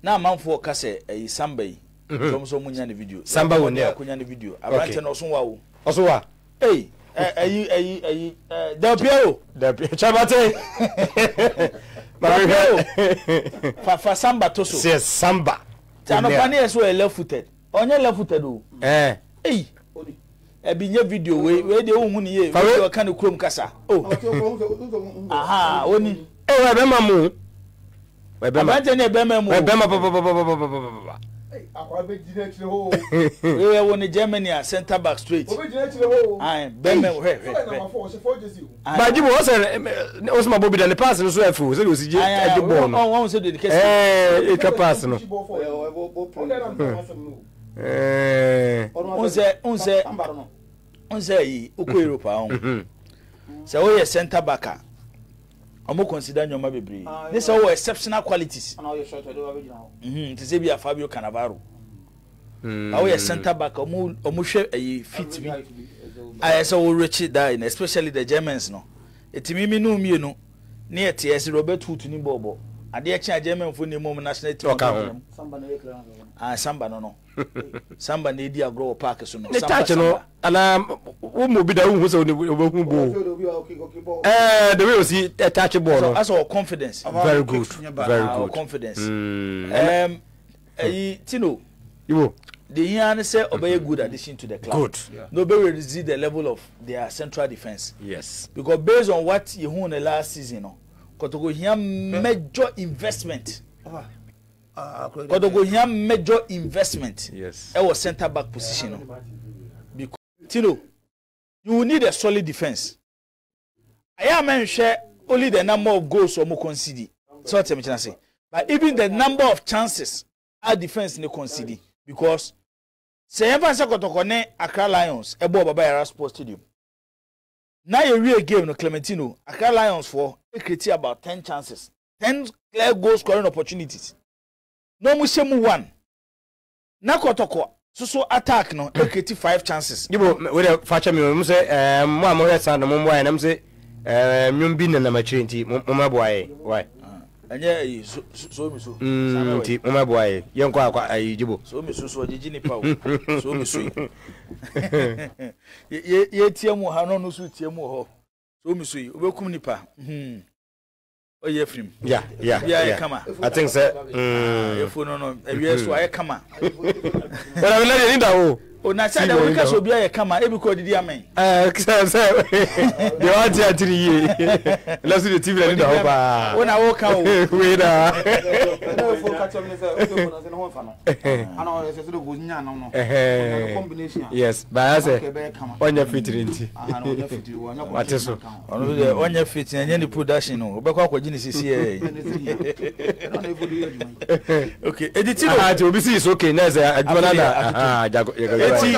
Na amanfoɔ ka sɛ ɛyi Samba yi. Sɛ ɔmo sɛ ɔmo nya ne video. Samba Yɛakɔ O'Neal. akɔnya ne video. Aberanteɛ no ɔso wa o. Ɔso wa. Ei, ɛ ɛyi ɛyi ɛyi ɛ Del Piero. Del Piero. Kyabate. Del Piero. Fa fa Samba to so. Sɛ Samba. Ti anɔpa ne yɛ so ɔyɛ left footed. Ɔnyɛ left footed o. Ɛɛ. Ei. Ɛbi nye video wei wei deɛ wohu ne yie. Wei deɛ ɔka ne kurom kasa. Oh. Aha oni. Ee wɔ ɛbɛma mu. Aberanteɛ ne ɛbɛma mu. Ɛbɛma papapapapapapa. Wei ɛwɔ ne Germany a center back straight. Ayi bɛma mu hwɛ hwɛ hwɛ. Baji bo ɔsɛ ɔsɛ ma bɔ bi da ne pass no so ɛfɛ o sɛ osi gye ɛgye bɔɔl no. Ɔn sɛ de kɛse. Ɛɛ etwa pass no. Ɛɛ. Nsɛ nsɛ nsɛ yi okɔ Europe ahɔ. Sɛ woyɛ center back a. Ɔmo consider nneɛma bebree. Ne sɛ wowɔ exceptional qualities. Mhm, te sɛ bi a Fabio Cannavaro. Na woyɛ center back ɔmo ɔmo hwɛ ɛyi fit bi. Ayɛ sɛ wo reach that in especially the Germans no. Etimi mi nu mmienu ne yɛ te ɛsɛ Robert Huth ni bɔɔbɔ. Adeɛ kye a German fo ni mu ɔmo national team. Ɔka ho. Ah, Samba no no. Samba na edi agorɔ wɔ park so no. Ne touch no anaa wo mu obi da wohu sɛ wobɛhu bo ɛɛ the way osi touch ball no. Asɛ wɔ confidence. Very good very good. Wɔ confidence. Ɛɛm ɛyi Tino. Ibo. The hia ne sɛ ɔbɛyɛ good addition to the club. Good. Na ɔbɛ raise the level of their central defence. Yes. Because based on what yehu ne last season no, Kotoko hia major investment. Kotoko hia major investment ɛwɔ centre back position no because Tino you will need a solid defence. Ayɛ a mɛnhwɛ only the number of goals wɔn concede sɛ ɔtɛ mi kyerɛ ase but even the number of chances a defence ne concede because sɛ yɛn fa sɛ Kotoko ne Accra Lions ɛbɔ Baba Yara Sports Stadium na yɛ wie game no Clementino Accra Lions foɔ create about 10 chances, 10 clear goal scoring opportunities na wɔn hyɛ mu one na Kɔtɔkɔ soso attack no create 5 chances. Jibo wo de fa kyɛ mi mo sɛ ɛɛ mo a mo hwɛ sound no mo mmoa yɛn na mo sɛ ɛɛ nnwom bi nenam akyire nti mo mo mɛboa yɛn why. Ɛnyɛ ɛyi so so mi so. Nti mo mɛboa yɛn yɛn kɔ akɔ ɛyi Jibo. So mi so so ɔgyegye nipa o so mi so yi yɛ yɛ tie mu ha na ɔno nso tie mu wɔ hɔ so mi so yi obekum nipa. Hmm. Ɔyɛ firim. Yeah. Bia yɛ kama. I think sɛ. Efo no no ewiɛ so ayɛ kama. Wala wala de ni da o. O na sɛ dɛ wɔn kasa obi ayɛ kama ebi kɔ didi amɛn. Ɛɛ sɛ sɛ deɛ wa ti ati ni yie ɛna so de tv na ni da hɔ paa. O na o ka o. Wei na. Yes baaya sɛ ɔnyɛ fitiri nti wate so. Ɔno nso deɛ ɔnyɛ fit na ɛnyɛ ne production no ɔbɛkɔ akɔgye ne sisi ɛ. Okay, eti ti no. Ati obi si is okay na ɛsɛ adwuma na na Eti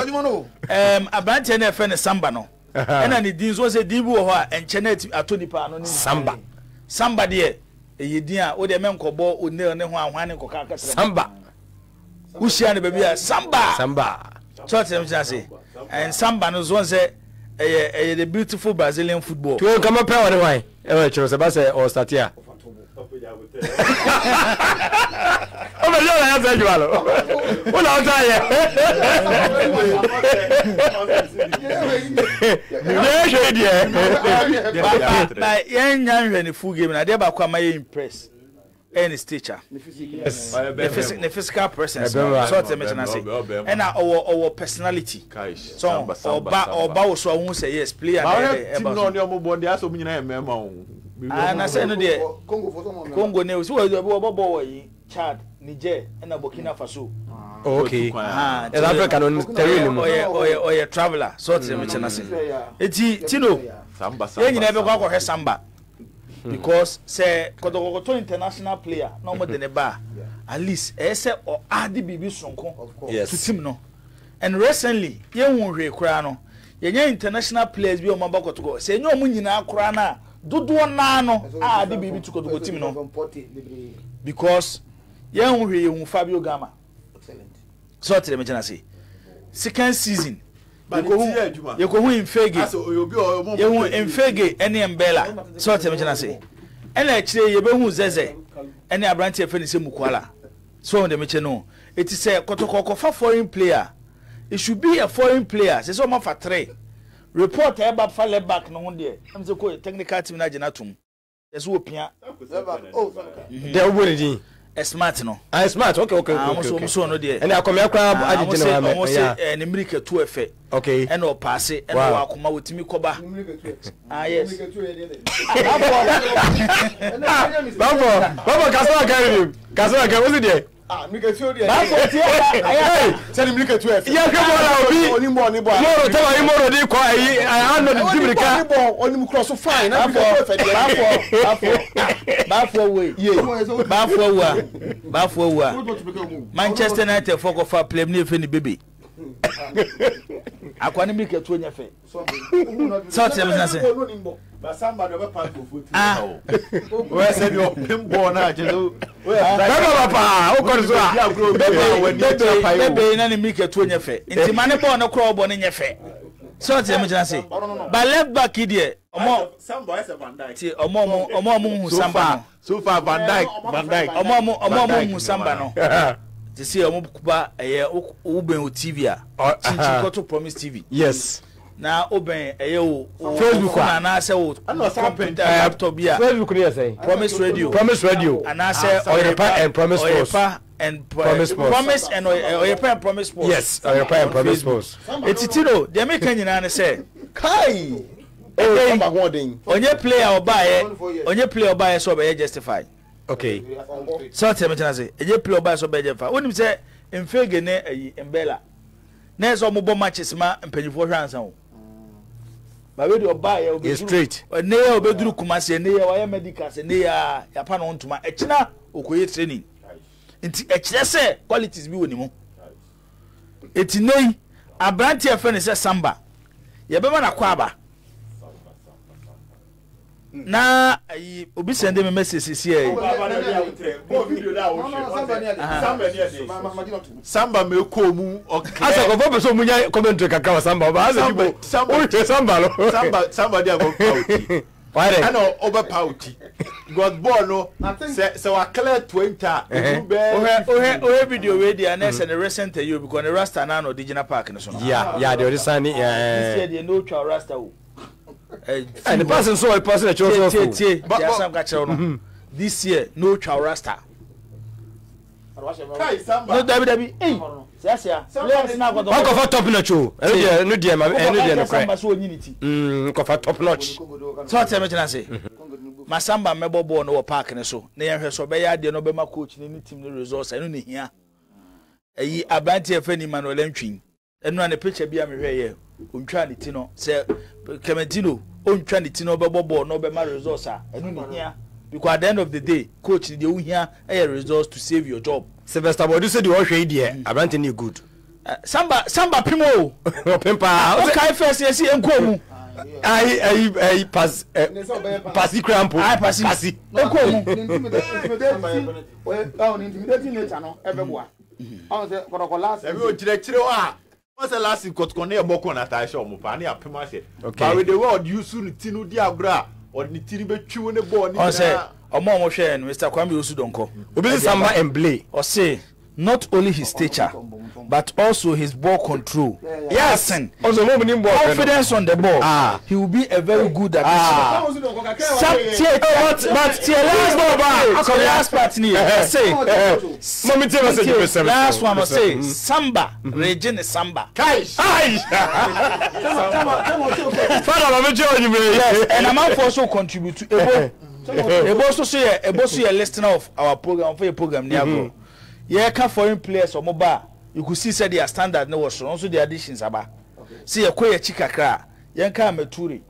aberanteɛ no ɛfɛ ne Samba no ɛna ne din nso sɛ din bi wɔ hɔ a ɛnkyɛ na ato nipa ano ne Samba. Samba deɛ ɛyɛ din a wo deɛ mɛnkɔbɔ O'Neil ne ho ahwan ne nkɔka akɛsɛ. Samba. Wohyia no baabi a Samba. Samba. So ɔte ɛm ase. And Samba no so sɛ ɛyɛ ɛyɛ the beautiful Brazilian football. Tuo nkama pɛ wɔ ne hwan ɛwɔ akyerɛ sɛ ba sɛ ɔstate a. Ɔbɛ yɛ ɔna yɛ sɛ adwuma no. Wona ɔta yɛ. Yɛ hwɛ deɛ. Ba yɛn nya nhwɛ ne full game na adeɛ baako ama yɛ impress. Ɛyɛ ne stature. Ne physical presence no. So ɔte me kyena se. Ɛna ɔwɔ ɔwɔ personality. So ɔba ɔba wo so a wohu sɛ yes player na ɛyɛ ɛba so. Team no ɔmo bɔ deɛ asɛ ɔmo nyinaa yɛ mmarima o. Ah na sɛ no deɛ Congo ne so wɔ bɔ bɔ wɔ yi Chad, Niger ɛna Burkina Faso. Oh, okay. Ɛna Africa no terrain mu. Ɔyɛ ɔyɛ ɔyɛ traveler. So ɔte me kyena se. Eti Tino yɛn nyinaa bɛkɔ akɔhwɛ Samba. Because sɛ kɔtɔkɔkɔtɔ international player na ɔmo de ne ba at least ɛyɛ sɛ ɔ ade biribi sonko to team no. And recently yɛn hu hwee koraa no yɛnya international players bi a ɔmo aba kɔtɔkɔ sɛ ɛnyɛ ɔmo nyinaa koraa na dodoɔ naa no a ade biribi to kɔtɔkɔ team no because yɛn hu hwee yɛn hu Fabio Gama. So ɔte dɛm kyɛn ase second season yɛkɔhu Mfege yɛhu Mfege ɛne Mbella sɛ ɔte dɛm kyɛn ase ɛna akyire yɛbɛhu Zeze ɛne aberanteɛ fɛ ne sɛ Mukwala. So wɔn de mekyɛ no. Eti sɛ Kɔtɔkɔ kɔfa foreign player, it should be a foreign player. Sɛ sɛ wɔn afa three. Report a ɛba fa left back no ho deɛ, ɛm sɛ kɔ technical team no agye no atom. Yɛsɛ wɔ pia. Deɛ wobɔ ne din. Smart no. Ah, smart. Okay. Okay. Ɔmo so ɔno deɛ. Ɛna akɔmia koraa agyegye ne maame. Ɔmo se ne mmirika tu ɛfɛ. Okay. Ɛna ɔpaase ɛna ɔwɔ akoma wotumi kɔba. Ah yes. Bafo, bafo kasa wa kari bi. Kasa wa kari wosi deɛ. Ah, mirikatuo deɛ. Bafo tie ya ayɛ. Sɛ ni mirikatuo yɛ fɛ. Yɛ hwɛ bɔɔl a obi. Onim bɔɔl ni bɔɔl. Moro tɛma yi moro di kɔ ayi ano di di mirika. Onim bɔɔl onim kura so fine na mirikatuo yɛ fɛ deɛ. Bafo bafo bafo wei. Bafo awua bafo awua. Manchester United fɔ kɔfa play mu ne efe ni bebe. Akwa ne mirikatuo nyɛ fɛ. Sɛ ɔte ɛmu sase. Ah. Wɔyɛ sɛ deɛ ɔpem bɔɔl no akyɛ sɛ bɛma ba paa wokɔ no so a bebe na ne mirikatuo nyɛ fɛ nti ma ne bɔɔl no korɔ ɔbɔ no nyɛ fɛ sɛ ɔte ɛmu gyina se ba left back yi deɛ ɔmɔ ti ɔmɔ ɔmɔ ɔmɔ ɔmɔ hu samba no so far Van Dijk Van Dijk ɔmɔ ɔmɔ ɔmɔ ɔmɔ hu samba no te sɛ ɔmɔ ba ɛyɛ wobɛn o tv a kyinkyin kɔto promise tv yes na wobɛn ɛyɛ o Facebook a anaasɛ o computer laptop bi a Facebook no yɛ sɛn promise radio promise radio anaasɛ ɔyɛpa and promise sports ɔyɛpa and promise sports promise and ɔyɛpa and promise sports yes ɔyɛpa and promise sports etiti no deɛ meka nyinaa ne sɛ kai oh ɔnyɛ player ɔbaayɛ ɔnyɛ player ɔbaayɛ sɛ ɔbɛyɛ justify okay sɛ ɔtɛ mi kyɛn ase ɛnyɛ player ɔbaayɛ sɛ ɔbɛyɛ justify wonim sɛ mfege ne ayi mbɛla na ɛsɛ ɔmo bɔ matches ma mpanyinfoɔ hwɛ ansa o baabi de ɔbaa yɛ obeduru ɛnɛ yɛ obeduru kumasi ɛnɛ yɛ wayɛ medical ɛnɛ yɛ a yapa na ɔntoma ɛkyina okoye training nti ɛkyerɛ sɛ qualities bi wɔ ne mu eti ne yi aberante ɛfɛ ne sɛ samba yɛbɛma na kɔ aba na ayi obi send me message sisi ɛ. Samba mi kɔ mu ɔkɛ. Asa kɔfɔ pɛ sɛ ɔmu nya commentary kakra wɔ samba ɔba asa bi bo wohwɛ samba no. Samba samba di akɔ pa oti. Ɛna ɔbɛ pa oti. Because bɔɔl no sɛ sɛ wa clear 20 a emu bɛɛ. Ohwɛ ohwɛ ohwɛ video wei di anɛ sɛ ne recent ayi o because ne rasta naa na ɔde gyina park ne so no. Ya ya deɛ ɔde san ne. This year deɛ no twa rasta o. Ɛne pass nso ɔyɛ pass na kyerɛ sɛ tie tie tie asam ka kyerɛ no this year no twa rasta. No dabi dabi eyi siasia players na akɔtɔ. Wakɔfa top notch o ɛno deɛ ɛno deɛ ma ɛno deɛ no korɛ. Samba so onyi ne ti. Nkɔfa top notch. Sɛ ɔte ɛmɛ kyerɛ ase. Ma Samba mmɛbɔ bɔɔl no wɔ park ne so na yɛn hwɛ sɛ ɔbɛyɛ adeɛ na ɔbɛma coach ne ne team ne results ɛno ne hia. Ɛyi aberanteɛ fɛ ni Emmanuel Antwi. Ɛno a ne picture bi a mehwɛ yɛ ontwa ne ti no sɛ Clementino ontwa ne ti no ɔbɛbɔ bɔɔl na ɔbɛma results a ɛno ne hia because at the end of the day coach ne deɛ wohia ɛyɛ results to save your job. Sylvester Boadu sɛ deɛ ɔhwɛ yi deɛ aberante no yɛ good. Samba Samba pem o. Ɔpem paa. Ɔkae first yɛsi nkɔ mu. Ayi ayi ayi pas ɛ pasi kura mpo. Ayi pasi pasi. Nkɔ mu. Intimidating nature no ɛbɛboa. Ɛbi o kyerɛkyerɛ hɔ a wọ́n sɛ last kɔtɔkɔ ne ɛbɔ kɔn n'ataade hyɛ wɔn paa ne apem ahyɛ. But with the way ɔde yusu ne ti no di agorɔ a ɔde ne ti no bɛ twiw ne bɔɔl ne nyinaa. Ɔsɛ ɔmo a ɔmo hwɛ no Mr Kwame Osu Donkor. Obi si Samba and Blay. Ɔse not only his stature but also his ball control. Yes. Passing. Ɔsɛ ɔmo ni bɔɔl Confidence on the ball. Ah. He will be a very good addition. Ah. Sam tie but but tie last ball ba. Tie last part ni yɛ. Ɔse. Mɔmi tie message bi sɛ. Last one ɔse Samba regye ne Samba. Kai. Ai. Fada ma mi jẹ onyimire. Yes, and amanfoɔ so contribute to ebo. Ebo so so yɛ ebo so yɛ listener of our program for yɛ program ni agorɔ. Yɛka foreign players ɔmo ba you could see sɛ their standard ne wɔ soro nso their additions aba. Sɛ yɛkɔ yɛ akyi kakra a yɛnka Ameture.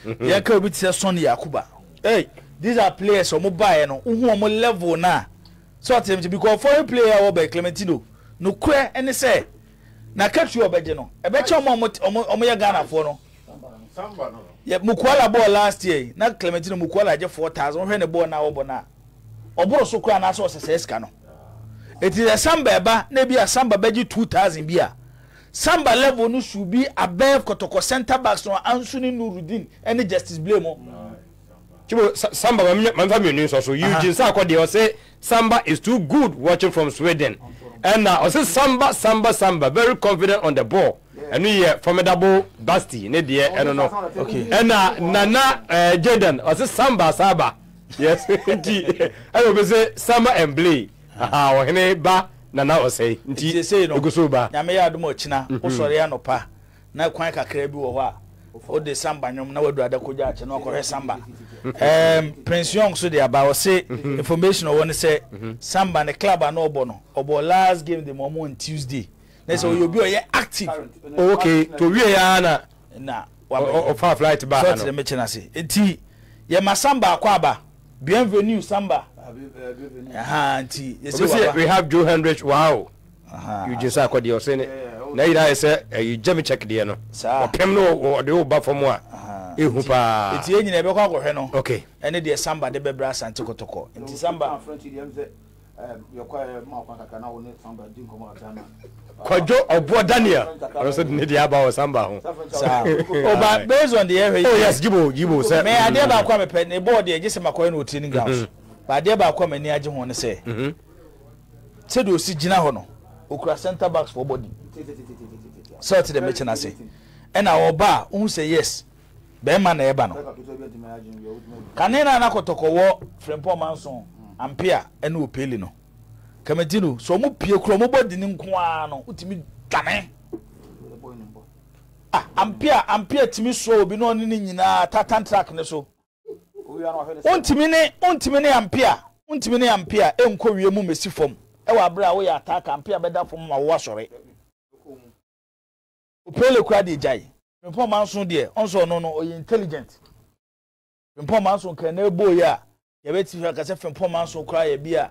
Yɛnka obi te sɛ Son Yakuba. Hey. These are players ɔmo baeɛ no wohu ɔmo level na sɛ ɔte ɛm because foreign player a wɔbɛ Clementino nokorɛ ɛne sɛ na katua ɔbɛgye no ɛbɛkyɛ ɔmo a ɔmo ɔmo yɛ Ghanafoɔ no. Yɛ Mukwala bɔɔl last year yi na Clementino Mukwala gye 4,000 wohwɛ ne bɔɔl na ɔbɔ no a ɔboro so koraa anaasɛ ɔsɛsɛɛ sika no. Eti sɛ Samba ɛba na ebi a Samba bɛgye 2,000 bi a Samba level no should be above Kɔtɔkɔ centre backs no Ansu ne Nurudeen ɛne Justice Blay mo. Chibo, Samba, mamfa mmienu nsɔ so. Eugene Sarko deɛ ɔse Samba is too good watching from Sweden. Ɛna ɔse Samba, Samba, Samba, very confident on the ball. Ɛno yɛ formidable Basti ne deɛ ɛno no. Ɛna Nana eh, Jaden ɔse Samba Saba. Yes, nti ɛna obi se Samba and Blay. Ɔhene ba Nana ɔsɛe. Nti egu so ba. Nyame yɛ adom ɔkyena, wosɔre anɔpa na kwan kakra bi wɔ hɔ a wode samba nnwom na wadu adako gyaakye na wakɔhwɛ samba. Prince Young so de aba ɔse information ɔwɔ ne sɛ samba ne club a na ɔbɔ no ɔbɔ last game de ma ɔmo on Tuesday na sɛ ɔyɛ obi a ɔyɛ active. Oh, okay to wie ya na na ɔfa flight ba ha no sɛ ɔte mekyɛ n'ase nti yɛma samba akɔ aba bienvenue samba ɛha nti yɛsɛ waba. We have Joe Hendrich wow. Eugene Sarko deɛ ɔsɛ ne na yira ayɛ sɛ ɛyi gyɛmi check deɛ no ɔpem no ɔde wo ba fam a ehu paa. Eti yɛn nyinaa yɛbɛkɔ akɔhwɛ no. Okay. Ɛne deɛ Samba de bɛbrɛ Asante Kɔtɔkɔ nti Samba. Kwadwo Ɔboɔ Daniel ɔno nso de ne deɛ aba wɔ Samba ho. Saa o ba based on deɛ yɛhwɛ yi. Oh yes Jibo Jibo sɛ. Mɛ adeɛ baako a mepɛ ne bɔɔl deɛ gye sɛ makɔyɛ no wɔ training grounds. Ba adeɛ baako a m'ani agye ho ne sɛ. Sɛdeɛ ɔsi gyina hɔ no, ɔkura centre backs foɔ body. Sɛ ɔte deɛ mekyɛ no ase. Ɛna ɔba a, wohu sɛ yes, bɛrima na ɛba no. Kane no a na Kɔtɔkɔ wɔ Frimpong Manson, Ampea ɛne Opeli no. Kamatino, sɛ ɔmo pie kura ɔmo body no nko ara no, wotumi dwane. Ah, Ampea, Ampea tumi soa obi na ɔne ne nyinaa tartan track no so. Wontumi ne wontumi ne ampea wontumi ne ampea nkɔ wiem mmɛsi fam wɔ abere a woyɛ ataaka ampea bɛda fam ma wo asɔre. Opele kura deɛ gyae. Frimpong Manso deɛ ɔnso ɔno no ɔyɛ intelligent. Frimpong Manso nka na ɛbɔ yi a yɛbɛti hwɛ akasɛ Frimpong Manso koraa yɛ bi a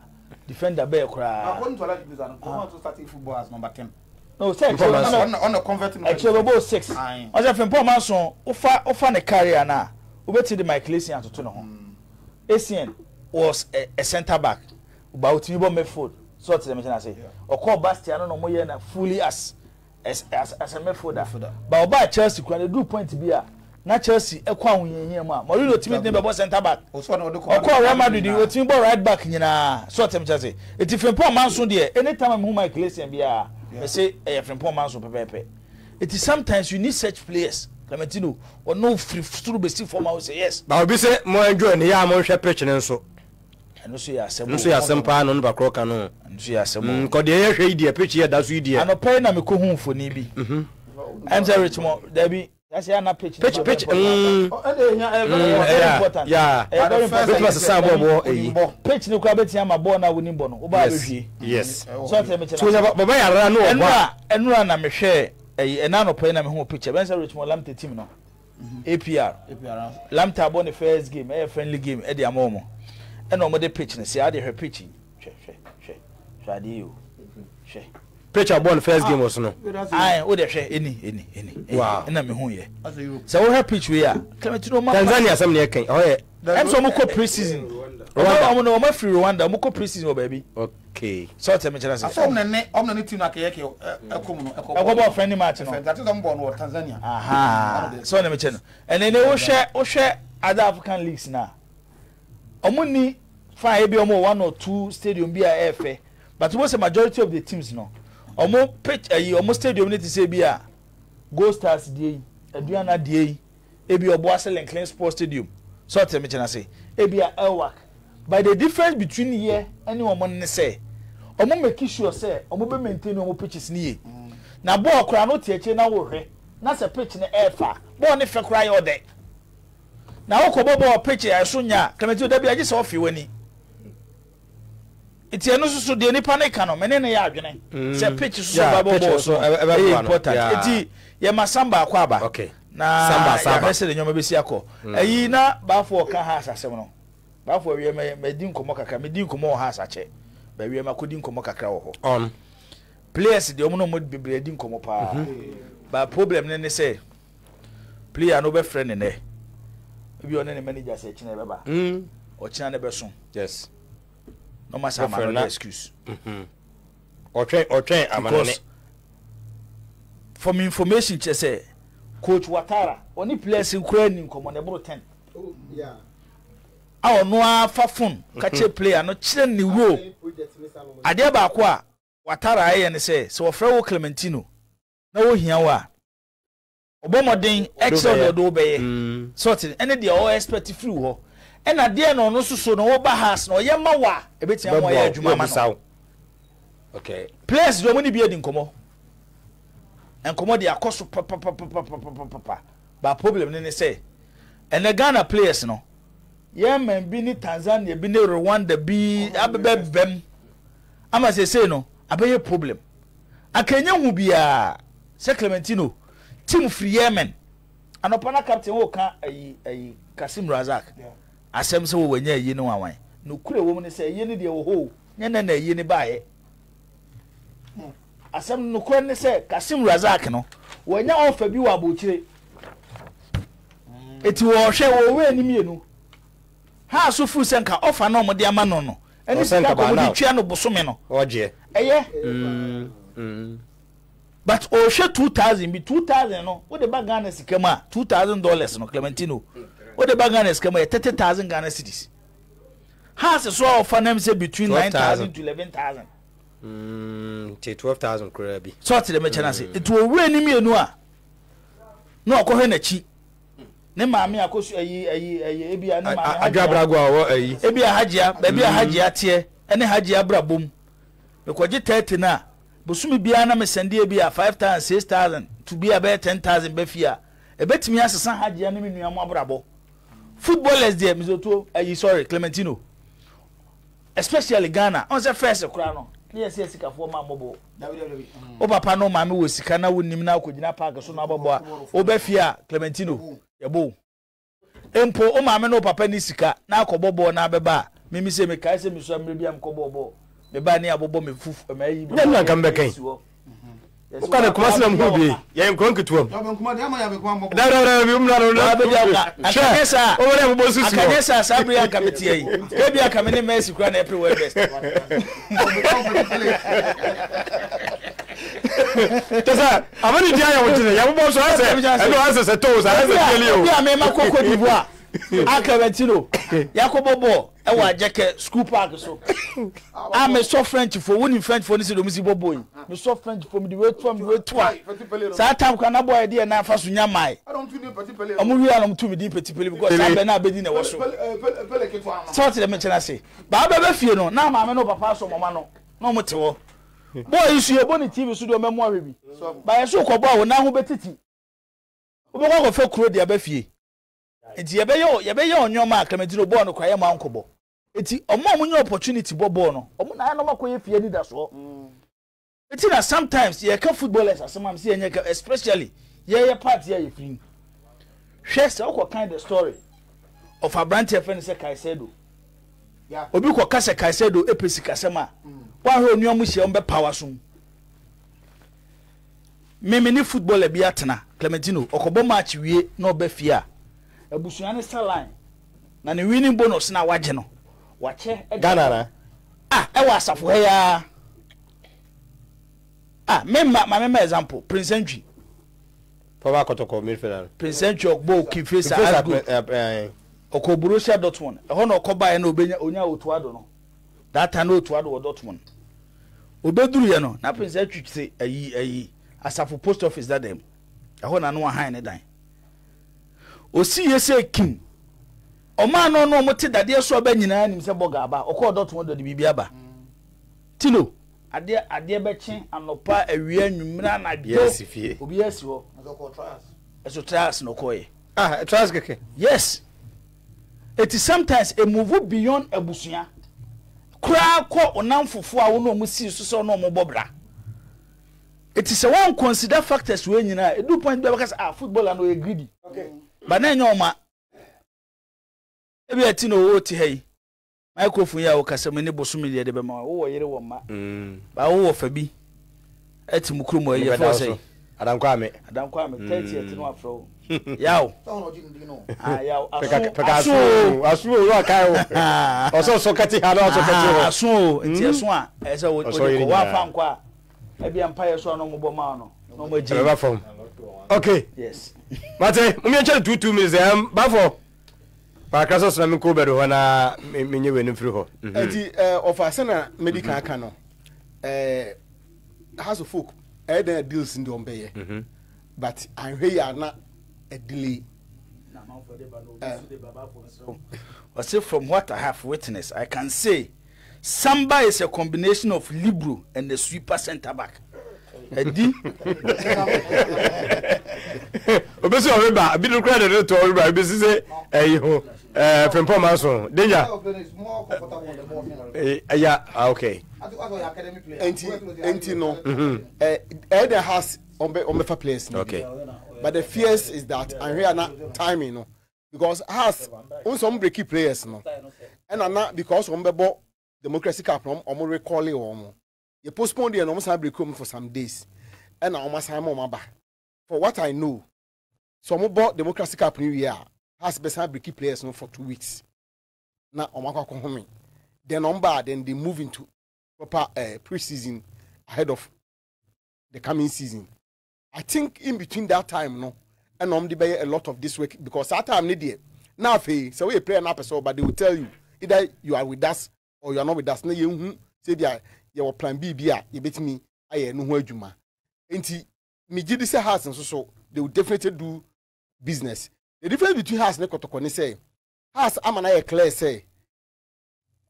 defender bɛyɛ koraa. According to Alhaji Musa, Frimpong Manso started football as number 10. No, sɛ ɛkyerɛ bɛbɔ 6. Ɔsɛ Frimpong Manso wofa wofa ne career no a wobɛtumi de Michael Essien atoto ne ho. Essien was a, a centre back but otumi bɔ midfield. So ɔte dɛm kyɛn ase. Ɔkɔɔ Bastia no na ɔmo yɛ na fully as as as, as a midfielder. But ɔbaa Chelsea kura na eduru point bi a na Chelsea ɛkɔ ahohiahia mu a Mourinho tumi de ne bɛbɔ centre back. Ɔkɔɔ Real Madrid otumi bɔ right back nyinaa. So ɔte dɛm kyɛn ase. Eti Frimpong Manso deɛ anytime a mehu Michael Essien biara mese ɛyɛ Frimpong Manso pɛpɛɛpɛ. Eti sometimes you need such players Clementino ɔno firi soro bɛsi fam a wosɛ yes. Ba obi sɛ mo enjoy ne yɛ a mo nhwɛ pitch no nso. Ɛno nso yɛ asɛm o. Ɛno nso yɛ asɛm paa na onipa korɔ ka no. Ɛno nso yɛ asɛm o. Nkɔ deɛ yɛhwɛ yi deɛ pitch yɛ da so yi deɛ. Anɔpa yi na mekɔ hu mfoni bi. Ɛm sɛ Richmond dabi. Yɛsɛ ana pitch. Pitch pitch. Ɛyɛ important. Yeah. Ɛyɛ very important. Bɛtuma sesa bɔɔl bɔ eyi. Pitch ni kura bɛtumi ama bɔɔl na wonim bɔ no. Wobaa bɛhwie. Yes. So ɔtɛ mi kyerɛ. So baba yàrá no ɔbɔ a. Ɛnura na mehwɛ ɛyi ɛna anɔpa yi na mehu picture bɛn sɛ Richmond Lamte team no. APR. Lamte abɔ ne first game ɛyɛ friendly game ɛde ama wɔn. Ɛna wɔn de pitch no si ade hwɛ pitch yi hwɛ hwɛ hwɛ hwɛ adeɛ yi o hwɛ. Pitch abɔ ne first game wɔ so no. Ayi o de hwɛ eni eni eni. Wow. Ɛna mehu yɛ. Sɛ wohwɛ pitch wei a Clementino ma. Tanzania asɛm ne yɛ kɛn ɛhɔ yɛ. Ɛm sɛ wɔn kɔ pre season. Rwanda wɔn no wɔn afiri Rwanda wɔn kɔ pre season wɔ baabi. Okay. Sɛ ɔtɛ mi kyerɛ sɛ. Asɛ wɔn na ne wɔn na ne team na kɛyɛ kɛ ɛkɔ mu no ɛkɔ. Ɛkɔ bɔ friendly match no. Ɛfɛ nti wɔn bɔ no wɔ Tanzania. Sɛ ɔtɛ mi kyerɛ no ɛnɛ ne wohwɛ wohwɛ other African leagues na wɔn ni fine ebi wɔn wɔ one or two stadium bi a ɛyɛ fɛ but wɔn sɛ majority of the teams no wɔn pitch ɛyi wɔn stadium ne ti sɛ bi a Gold Stars deɛ yi Aduana deɛ yi. Ebia Obuasi Lincoln Sports Stadium, sɛ ɔte me kyɛn ase, ebia Elwak. But the difference between yɛ ne wɔn ne sɛ, wɔn make sure sɛ wɔn bɛ maintain wɔn pitches no yie. Na bɔɔl koraa no wote akyire na wohwɛ na sɛ pitch no ɛɛfa a, bɔɔl no fɛ koraa yɛ ɔdɛ. Na wokɔbɔ bɔɔl pitch a ɛso nyɛ a, Clementine da bi agye sɛ ɔfe w'ani. Nti ɛno nso so deɛ nipa no ka no me ne no yɛ adwene mm. sɛ pitch so so ba bɔ bɔɔl so ɛyɛ important nti yɛma samba akɔ aba na yɛahwɛ sɛ de nneɛma bɛsi akɔ mm. ɛyi na baafo ɔka ha asasɛm no baafo awie mɛ mɛdi nkɔmɔ kakra mɛdi nkɔmɔ wɔ ha asakyɛ bɛwie ma kɔdi nkɔmɔ kakra wɔ hɔ players deɛ ɔmo na ɔmo bebree di nkɔmɔ paa mhm. ba problem ne ne sɛ player no bɛfrɛ ne nɛ ebi ɔne ne manager sɛ ɛkyinɛ bɛba mm. ɔkyina ne bɛso yes na ɔma saa ama no excuse. Mhm. Ɔtwɛn ɔtwɛn ama no ne. From information kyerɛ sɛ coach Watara ɔne players nkura ni nkɔmɔ na ɛboro 10. Oh, yeah. A ɔno ara fa phone ka kyerɛ player no kyerɛ ne role. Adeɛ baako a Ouattara yɛ ne sɛ, sɛ wɔfrɛ wo Clementino na wɔhia wo a, ɔbɔ mmɔden kyerɛ wo deɛ ɔde wo bɛyɛ. Sɛ ɔte ɛne deɛ ɔ expect firi wo hɔ. Ɛna deɛ na ɔno nso so no woba house na ɔyɛ ma wo a, ɛbɛtumi ama wayɛ adwuma ama no. Players deɛ ɔmo ne bi adi nkɔmmɔ. Nkɔmmɔ deɛ akɔ so papapapapapapa. But problem no ne sɛ, ɛnɛ Ghana players no, Yemen bi ne Tanzania bi ne Rwanda bi abɛbɛm ama seesei no abɛyɛ problem. Anka ɛnyɛ hu biara sɛ Clementino team firi Yemen. Anɔpa na captain woka ayi ayi Kasim Razak asɛm sɛ wɔwanya ayi no awan. Nokorɛ wɔ mu ne sɛ ayi no deɛ wɔ hɔ o, nyɛ nɛ na ayi no baeɛ. Asɛm no nokorɛ ne sɛ Kasim Razak no wanya offer bi wɔ abokyire. Eti wɔhwɛ wɔwɔ ani mmienu. Ha so feel sɛ nka offer na wɔde ama no no ɛne sika nka wɔde tua no bosome no. Ɛyɛ. But ɔhwɛ 2000 bi 2000 no wode ba Ghana sika mu a $2000 no Clementino wode ba Ghana sika mu yɛ 30,000 Ghana cedis. House so a ɔfa nam sɛ between 9,000 to 11,000. Nti 12,000 koraa bi. Sɛ ɔte dɛm kyɛ no ase. Nti owura ni mmienu a na ɔkɔhwɛ n'akyi. Ne maame akɔsu ayi ayi ayi ebi a ne maame Hajia. Adwabrago a ɔwɔ ayi. Ebi a Hajia baabi a Hajia teɛ ɛne Hajia abrabɔ mu. Mekɔgye 30 no a bosome biara na mesɛnde ebi a 5,000 6,000 to bi a bɛyɛ 10,000 ba fie a ebetumi asesa Hajia ne me nua mo abrabɔ. Footballers deɛ Mizotuo ayi sorry Clementino. Especially Ghana ɔn sɛ first koraa no ne yɛ sɛ asikafoɔ ma mmɔbɔ wo papa no maame wɔ sika na wonim na akɔgyina park so na abɔbɔ a wobɛ fie a Clementino yɛbɔ wo mpo wo maame ne wo papa ni sika na akɔbɔ bɔɔl na abɛba a mimi sɛ mekae sɛ mesua mmerɛ bi a mekɔbɔɔ bɔɔl mebaa ne abobɔ me fufu mayi me nyɛ nka mbɛkɛn woka ne Kumasi na muhu bi yɛ nkuro nketewa mu dawdawda bi mmra no hwɛ wobɛdɛ abobɔ nso si hɔ akanyɛ saa saa bere anka meteɛ yi ebi aka me ne Mercy kura na ɛpere world best kyɛ sɛ amane di ayɛ wo kyerɛ yɛbobɔ nso asɛ ɛno asɛ sɛ too sɛ asɛ tiɛli o ebi a mema kɔ Cote d'Ivoire aka bɛti no yɛakɔbɔ bɔɔl ɛwɔ Agyɛkɛ school park so a mesɔ French fo wonim French fo ne sɛ dɔm si bɔ bɔɔl yi mesɔ French fo mede wei toa mede wei toa saa tam kora na bɔɔl yɛde yɛ nan fa so nya mae ɔmo wie a na ɔmo tu me din Petit Pele because saa bɛ na abɛdi na ɛwɔ so sɛ ɔte dɛ mekyɛn ase baa bɛbɛ fie no na maame no papa asɔ mɔma no na ɔmo te hɔ bɔɔl yi so yɛbɔ ne TV so deɛ ɔmɛmo ahwɛ bi ba yɛ so kɔbɔ a wɔn nan ho bɛtiti wobɛkɔ akɔfɛ kuro de aba fie Nti yɛbɛyɛ yɛbɛyɛ wɔn nneɛma a Clementino bɔɔl no koraa yɛ mo ankɔbɔ. Nti wɔn a wɔnya opportunity bɔ bɔɔl no, wɔn na ayɛ na wɔn akɔyɛ fie anidasoɔ. Nti na sometimes yɛka footballers asɛm a mesi yɛnyɛ ka especially yɛyɛ part yɛ a yɛfiri mu. Hwɛ sɛ wokɔ kan the story of aberanteɛ fɛ no sɛ Caicedo. Obi kɔ ka sɛ Caicedo epɛ sikasɛm a, woahwɛ onua mu hyia wɔn bɛpa w'asom. Me me ne footballer bi atena, Clementino, ɔkɔbɔ match wie na ɔba fie a, abusua no sa line na ne winning bonus no a wagye no, wakyɛ de Ghana na? Ah, ɛwɔ asafo ha yi ara. Ah, me mma, ma me ma example, Prince Antwi. Former Kotoko midfielder no. Prince Antwi ɔbɔɔ King Faisal Asgold. Ɔkɔɔ Borussia Dortmund, ɛhɔ na ɔkɔbaeɛ na ɔbɛnya, ɔnyaa Otto Addo no. That time na Otto Addo wɔ Dortmund. Obeduruiɛ no, na Prince Atwi te ayi ayi asafo post office dada mu. Ɛhɔ na no ahan ne dan. Osi yɛ sɛ kim. Ɔmaa no no ɔmo te dadeɛ so aba nyinaa nim sɛ bɔga aba. Ɔkɔɔ Dortmund de biribi aba. Tino, adeɛ adeɛ bɛkye anɔpa, awia, anwummerɛ, anadwo. Obiara si hɔ. Ɛso trials na ɔkɔɔyɛ. Ah, trials kɛkɛ. Yes. Eti sometimes e move beyond abusua koraa kɔ wo namfofo a wo ne wɔn sii so sɛ wo ne wɔn bɔ bra. Eti sɛ wɔn consider factors wei nyinaa edu point bi a bɛka sɛ ah footballer no ɔyɛ greedy. But na ɛnyɛ ɔma. Ebi a ti na ɔwɔ ti ha yi. Microphone yi a wokasa mu ne bosome deɛ de bɛma wo wowɔ yere wɔ mma mm. ba wowɔ fa bi ɛte mu kurom ɛyɛ fɛ sɛ Adankwa Adankwa ame 30 ɛte no afrɛ wo yaw ah yaw aso aso aso o aka o ɔsɔ sɔ kati ha na ɔsɔ kati hɔ aso o nti ɛso a ɛsɛ wo de kɔ wafa nkɔ a ɛbi mpa yɛ so a na ɔmo bɔ maa no na ɔmo agye ɛbɛba fam okay yes mate mo yɛn kyɛn 2 2 minutes ɛm bafo. Paakra sɛ sona menkɔ bɛdo hɔ na menyɛ wei no mfiri hɔ. Nti ɔfa sɛ na medi kan aka no, House of Folk ɛyɛ dɛn a deals ndi wɔn bɛyɛ, but anhwɛ yi a na delay. Ɔse from what I have witnessed, I can say Samba is a combination of libero and a sweeper centre back. Ɛdi. Obesi ɔreba, bi no kura de ne to ɔreba, ebi si sɛ ɛyi ho ɛɛ frimpɔn ma so danger. Ɛya ah okay. Nti nti no ɛɛ ɛyɛ has ɔmbɛ ɔmbɛfa players no. Okay. But the fears is that ahwɛ ana timing no because has nso ɔmo breaking players no ɛna na because ɔmo bɛbɔ democracy cup no ɔmo recall wɔn yɛ postpone deɛ na ɔmo san break wɔn for some days ɛna ɔmo asan ma ɔmo aba. For what I know, so ɔmo bɔ democracy cup no wie a, Hearts bɛsan break players no for 2 weeks na ɔmo akɔ akɔ home, then ɔmo ba, then they move into proper pre-season ahead of the coming season. I think in between that time no ɛna ɔmo de bɛyɛ a lot of this work, because that time ne deɛ na afei sɛ woyɛ player na apɛ sɛ ɔba, they will tell you either you are with us or you are not with us, na yɛn hu sɛ bi a yɛwɔ plan B bi a yɛbɛtumi ayɛ no ho adwuma. Nti megye di sɛ Hearts nso so they will definitely do business. The difference between Hearts ne Kɔtɔkɔ ne sɛ Hearts ama na yɛ clear sɛ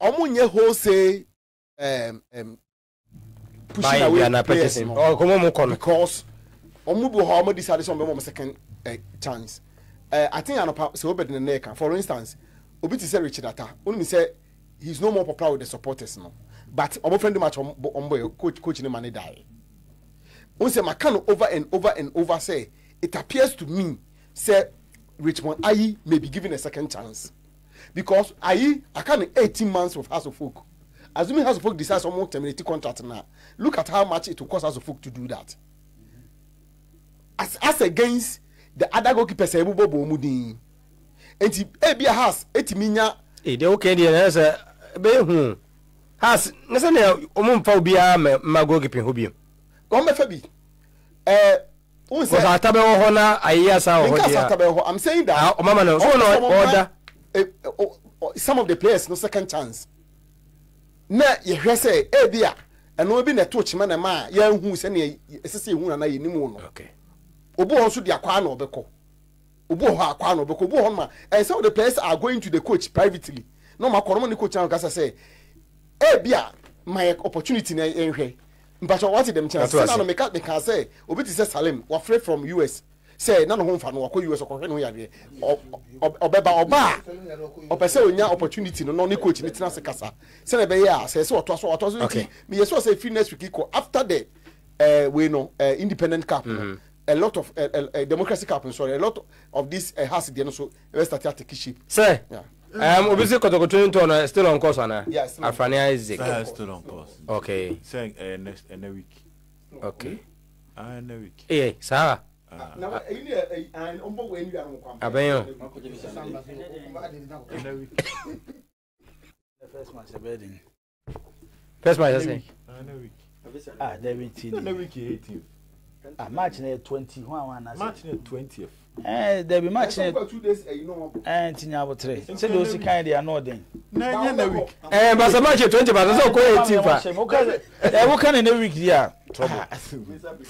ɔmo nyɛ wholesale pushing away players no because ɔmo bi wɔ hɔ a ɔmo decide sɛ ɔmo bɛ mo second chance. I think anɔpa sɛ ɔbɛ de ne nan ka, for instance, obi ti sɛ Richard Ata, onim sɛ he is no more popular with the supporters no, but ɔmo friendly match ɔmo bɔ yɛ coach ne ma ne die n sɛ maka no over and over and over sɛ it appears to me sɛ Richmond Ayi may be given a second chance, because Ayi aka no 18 months with Hearts of Oak. Assuming Hearts of Oak decides ɔmo terminate contract na look at how much it will cost Hearts of Oak to do that, as against the other goalkeepers a ebobɔ bɔ ɔmo din. Nti ebi a Hearts etimi nya. Ee deɛ woka deɛ na sɛ ɛbɛyɛ hu Hearts ne sɛ nea ɔmo mfa obiara mma goalkeeping hɔ bio. Wɔn bɛfɛ bi ɛɛ n sɛ. Ata bɛwɔ hɔ na ayi asa wɔ hɔ deɛ. Nka ata bɛwɔ hɔ, I'm saying that. Ɔmo ama no so na ɔda. Some of the players no second chance na yɛhwɛ sɛ ebi a ɛno bi na ɛto kyema na ɛma a yɛnhu sɛnea ɛsɛ sɛ yɛhu nana yɛnim wo no. Obi wɔ hɔ nso de akwa na ɔbɛkɔ, obi wɔ hɔ akwa na ɔbɛkɔ, obi wɔ hɔ ma, and some of the players are going to the coach privately na ɔmo akɔ na ɔmo ne coach na ɔkasa sɛ ebi a ma yɛ opportunity na yɛnhwɛ mpatsɛ wate dɛm kyɛn sɛ na meka sɛ obi te sɛ Salim wafrɛ from US sɛ na ne ho nfa no, wakɔ US ɔkɔhwɛ ne ho yadeɛ, ɔbɛba. Ɔba a ɔpɛ sɛ onya opportunity no na ɔne coach ne tena ase kasa sɛnɛ ɛbɛyɛ a sɛ ɔtoa so ɔtoa so. Nti meyɛ sɛ ɔsɛ free next week kɔ after the wei no, independent cup no, a lot of democracy cup, sorry, a lot of this Hearts deɛ no so ɛbɛ start atake shape. Sɛ obi sɛ Kɔtɔkɔ 20 no still on course ana? Yeah, still on. Afrane Isaac. Still on course. Okay. Sɛ next ɛnɛ week. Okay. Ah, ɛnɛ week. Eh, saa. Na eyi ni ɛ ɛ ɔmbɔ wɔ ɛni wi anum kwan. Abɛn o. Ɛnɛ week. First match ɛbɛyɛ den. First match ɛsɛ. Ɛnɛ week. Ah, dabi ti. Ɛnɛ week yɛ 18. Ah, match na yɛ 20 ho a na. Match na 20th. Eh, dabi, match na. 2 days ɛyi no ɔbɔ. Eh, nti nya abotere. Sɛ de osi kan de ano ɔden. Na ɛnyɛ na week. Eh, basa match yɛ 20 basa sɛ ɔkɔ 18 fa. Eh, wo kan ne week di a trouble.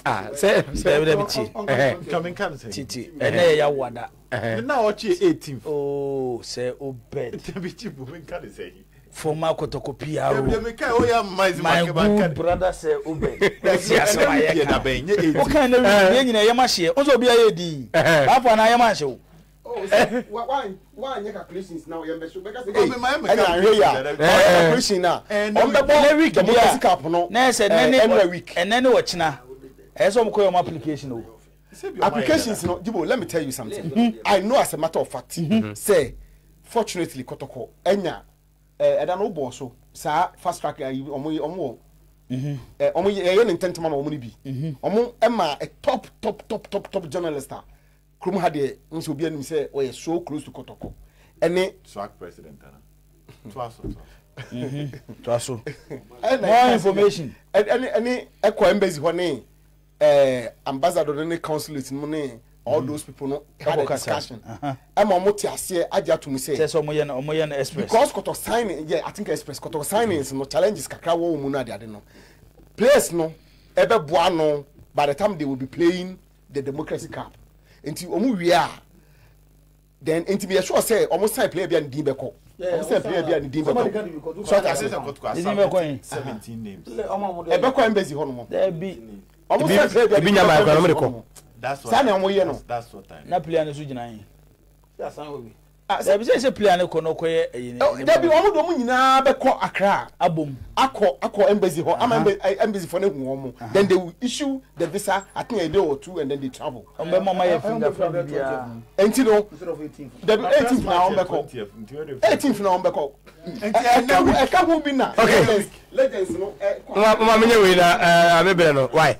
Ah, sɛ Dabi, ti. Eh. Nka nka sɛ. Ti ti. Ɛnɛ yɛ yawada. Na ɔkye 18th. Oh, sɛ Obed. Dabi, ti bu mi nka ne sɛ. Former Kotoko PRO. My good brother sɛ Obed. Ɛsi asɛm a yɛ ka. O kan ne week yɛn nyinaa yɛ ma hyɛ. O sɛ obi ayɛ din. Baafo anaa yɛ ma hyɛ o. Wanyɛ calculations na yɛn bɛ so bɛka sɛ ɛna ahwɛ yi a ɔyɛ calculation na ɔn bɛ bɔ democracy cup no. Na ɛsɛ nɛ ne ɛnura week. Ɛnɛ ne ɔkyena ɛyɛ sɛ ɔmo kɔ yɛ ɔmo application o. Applications no, Jibo, let me tell you something. I know as a matter of fact sɛ fortunately Kɔtɔkɔ ɛnya ɛda no bɔ so saa fast track ayi ɔmo wɔ ɔmo yɛyɛ ne ntɛntɛm ama ɔmo no bi, ɔmo ɛma a top top top top top journalist a kurom ha deɛ nso obi anim sɛ ɔyɛ so close to Kɔtɔkɔ ɛne. SWAC president ana toa so toa. Toa so, more information. Ɛne ɛkɔ embassy hɔ ne ambassador ne consulate no ne. all those people no had a Ɛkɔ kasa. discussion ɛma ɔmo te aseɛ agye atum Sɛ sɛ sɛ ɔmo yɛ no, ɔmo yɛ no express. Because kɔtɔ signing, yeah, I think express kɔtɔ signings no, challenges kakra wɔ wɔn mu no, ade ade no, players no ɛbɛboa no by the time they will be playing the Democracy Cup. Nti ɔmo wie a, then nti mi yɛ sure sɛ ɔmo sign player bi a ne din bɛkɔ, ɔmo sign player bi a ne din bɛkɔ so ɔte ase. Ne din bɛkɔ yi. 17 names. Ɛbɛkɔ embassy hɔ nom. Dɛbi. Ɔmo sign player bi a ne Ebi din nya bɛkɔ maa ɛkɔ na ɔmo de embassy hɔ kɔ. nom. That's what Saa na ɔmo yɛ no. That's what I Na player no so gyina yi. Ah, Dɛbi, sɛ player no kɔ no kɔ yɛ ɛyi ne. Dabi, ɔmo de ɔmo nyinaa bɛkɔ Accra. Abom. Akɔ embassy hɔ ama embassy fo no ehu wɔn mo, then they will issue the visa, I think a day or two, and then they travel. Ɔmo bɛ mɔ ɔmo ayɛ fingerprint biara. Nti no, dabi, 18th na ɔmo bɛkɔ, 18th na ɔmo bɛkɔ. Ɛka ho bi na Okay. legends no ɛ. Mama, mama, menye wei na amebrɛ no why.